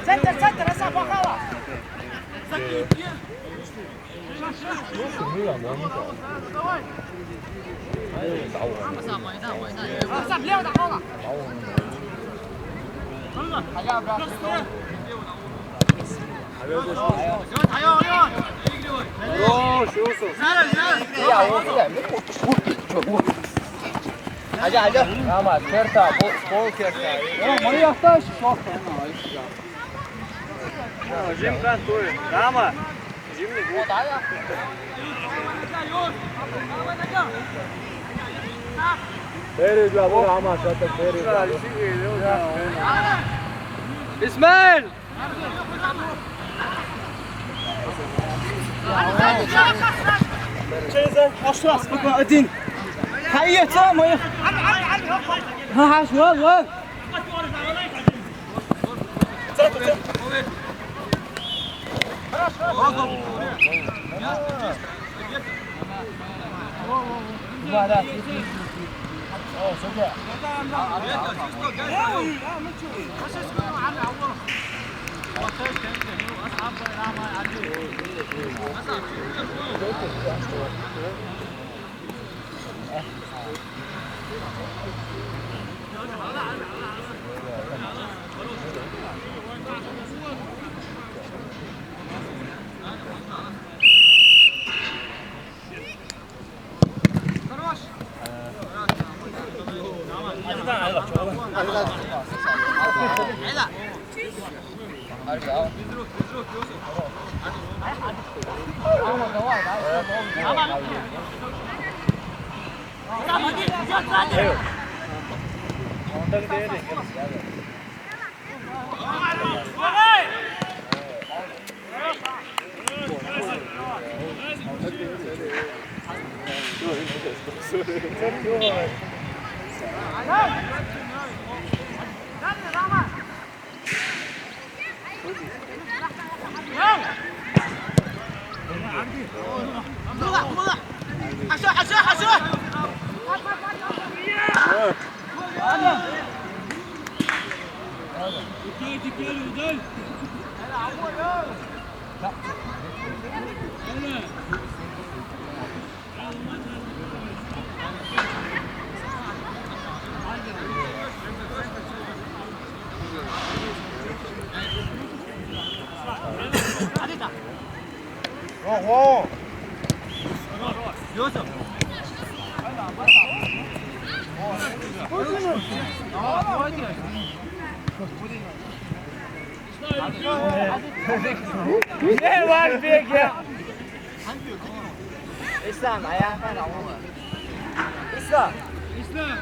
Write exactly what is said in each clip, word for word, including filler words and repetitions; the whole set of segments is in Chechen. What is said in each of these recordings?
Центр, центр, Аса, Бахала. Аса, влево, Дахала. Ага, ага. Рама, керта, пол керта. О, моя яхта, шо. Жим кантуй. Рама. Жим не гу. Бери, Рама, шата, бери. Исмаил! Через, а что, сколько? Один. Хайя, что, моя? Ага, вон, вон. Ne var peki? İslam, ayağa kalk. İslam. İslam.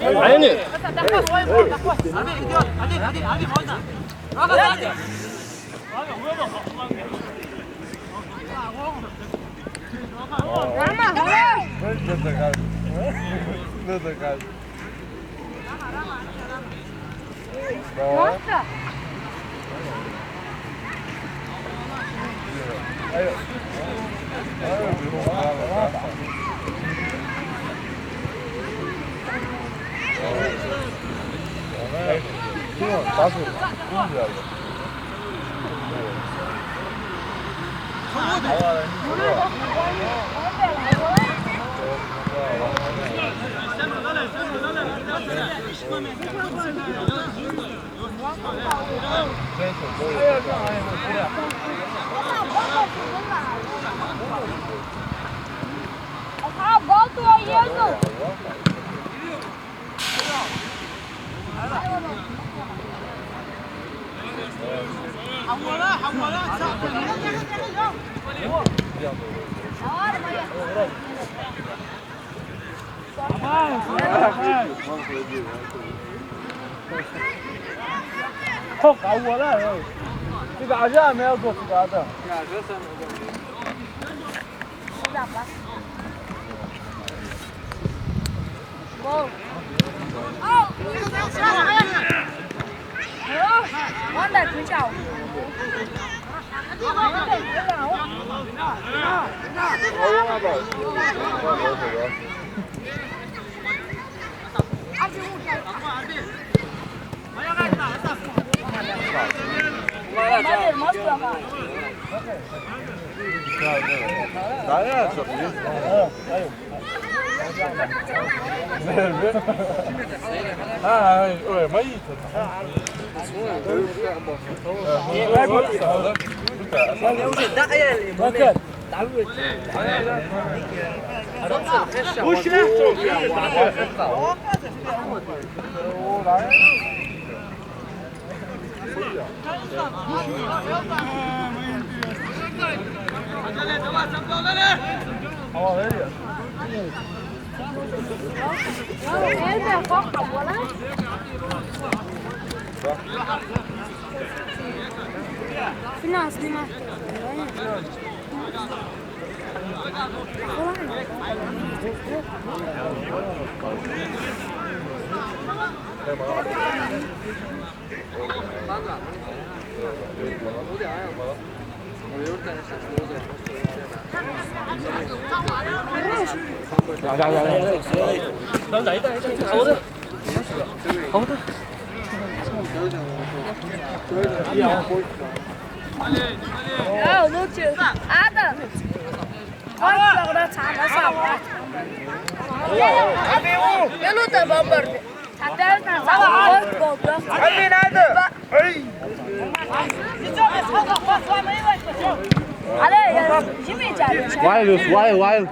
عيني. أصحاب، بطلوا يجوا. Çok havalı. Bir de acayip meyal dostu adam. Final snimaš. Минута бомбарды. Вайл, вайл, вайл.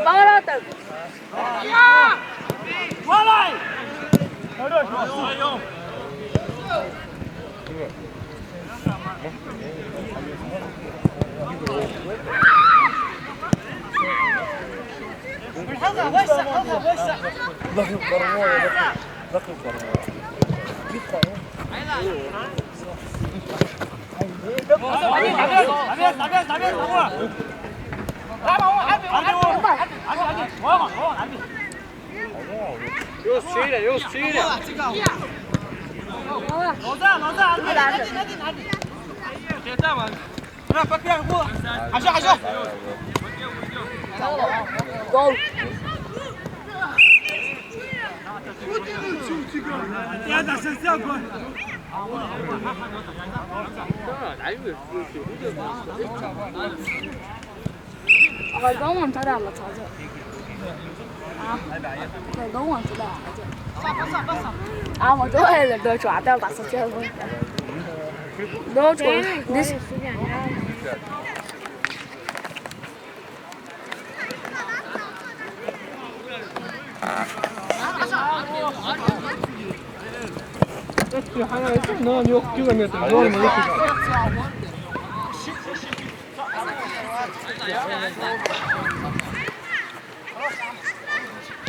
Поворотом! Yunus, çevir, Yunus, çevir. Gol. 我刚往他那了，操作。啊，对，都往这了，操作。啊，我这还是都抓到把手机了，都抓，你是。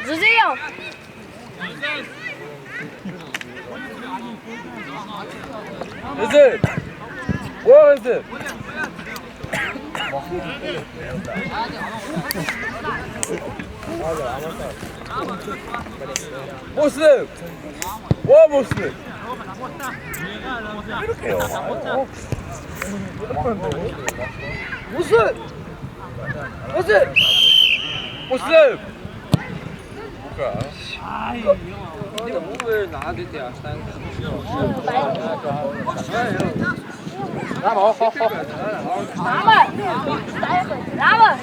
直接用。Is it? Where is it? Muslim! What Muslim? Muslim! Muslim! Muslim! 哎呦，你怎么会拿这点儿三个？拿毛，好好。拿吧，拿吧。